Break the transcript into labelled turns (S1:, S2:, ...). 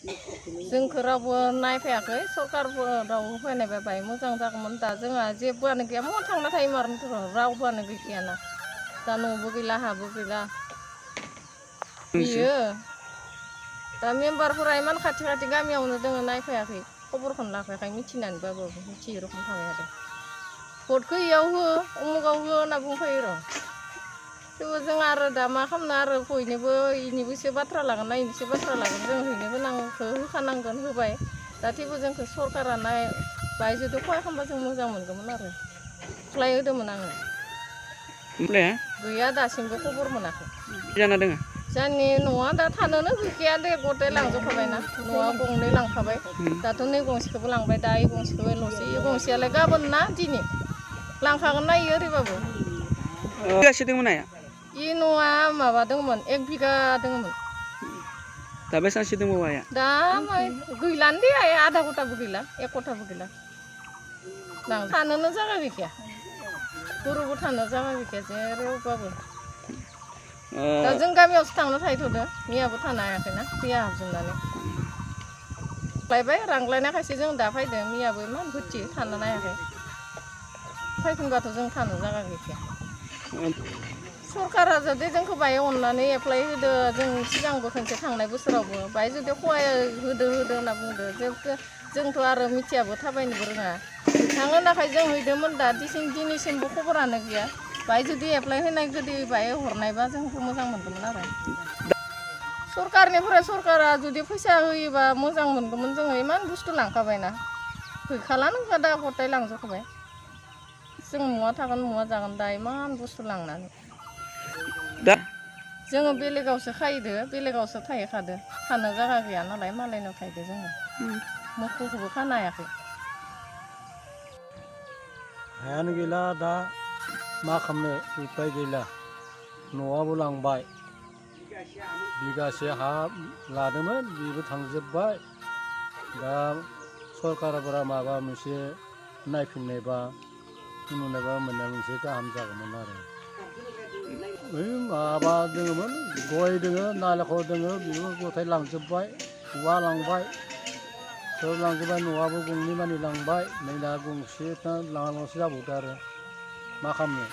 S1: जोंखौ रावबो नायफैयाखै सरकारफोराव फैनायबा बाय मोजां जागौमोन दा जोंहा जेबोआनो गैया महाय थांना थायोमोन रावबोआनो गैखायाना दा न'बो गैला हाबो गैला बियो दा मेम्बारफोरा इमान खाथि खाथि गामियावनो दोङो नायफैयाखै खबरखौनो लाफैयाखै मिथिनानैबाबो मिथियै रखम थाबाय आरो भटखौ इयाव हो उमुगाव हो होनना बुंफैयो र' थेवबो जों आरो दा मा खालामनो आरो बयनोबो इनिबो एसे बाथ्रा लागोन ना इनिबो बाथ्रा लागोन जों हैनो गोनांखौ होखानांगोन होबाय दा थेवबो जोंखौ सरकारा बाय जुदि खहाय खालामबा जों मोजां मोनगौमोन आरो एप्लाइ होदोंमोन आङो गैया दासिमबो खबर मोनाखै
S2: जाना दोङो
S1: जोंनि न'आ दा थानोनो गैखाया दे गथाय लांजोबखाबायना न'आ गंनै लांखाबाय दाथ' नै गंसेखौबो लांबाय दा इ गंसेखौबो ल'सै इ गंसेयालाय गाबोन ना दिनै लांखागोन ना इयो ओरैबाबो
S2: बिगासे दंमोन नाया
S1: इ न'आ माबा दङमोन 1 बिगा दङमोन
S2: दा बेसांसो दंबावो आया
S1: दा गैलानो दे आया आधा गथाबो गैला 1 गथाबो गैला थानोनो जागा गैखाया गरुबो थानो जागा गैखाया जेरावबाबो दा जों गामियावसो थांनो थाहैथ'दो मैयाबो थानो हायाखैना दैया हाबजोबनानै लायबाय रांलायनायखायसो जों दा फैदो मैयाबो इमान बोथि थानो हायाखै फैफिनबाथ' जों थानो जागा गैखाया सरकारा जुदि जोंखौ बाहाय अननानै एप्लाइ होदो जों सिगांबो खनसे थांनाय बोसोरावबो बाहाय जुदि खहाय होदो होनना बुंदो जोंथ' आरो मिथियाबो थाबायनोबो रोङा थाङो नाथाय जों हैदोंमोन दा दिनैसिमबो खबरानो गैया बाहाय जुदि एप्लाइ होनाय गोदो बाहाय हरनायबा जोंखौ मोजां मोनगौमोन आरो सरकारनिफ्राय सरकारा जुदि फैसा होयोबा मोजां मोनगौमोन जोङो इमान बुस्थु लांखाबायना गैखालानो दा गथाय लांजोबखाबाय जों महा थागोन महा जागोन दा इमान बुस्थु लांनानै जोङो बेलेगावसो खाहैदो बेलेगावसो थाहैखादो थानो जागा गैया नालाय मालायनाव थाहैदो जोङो मोसौखौबो खानो हायाखै
S3: हायानो गैला दा मा खालामनो उपाय गैला न'आबो लांबाय बिगासे हा लादोंमोन बेबो थांजोब्बाय दा सरकारफोरा माबा मोनसे नायफिननायबा नुनायबा मोननाय मोनसे गाहाम जागौमोन आरो माबा दोङोमोन गय दोङो नालेंखर दोङो बेबो गथाय लांजोब्बाय औवा लांबाय सब लांजोब्बाय न'आबो गंनै मानि लांबाय नै दा गंसे लाङाल'सो जाबावदो आरो मा खालामनो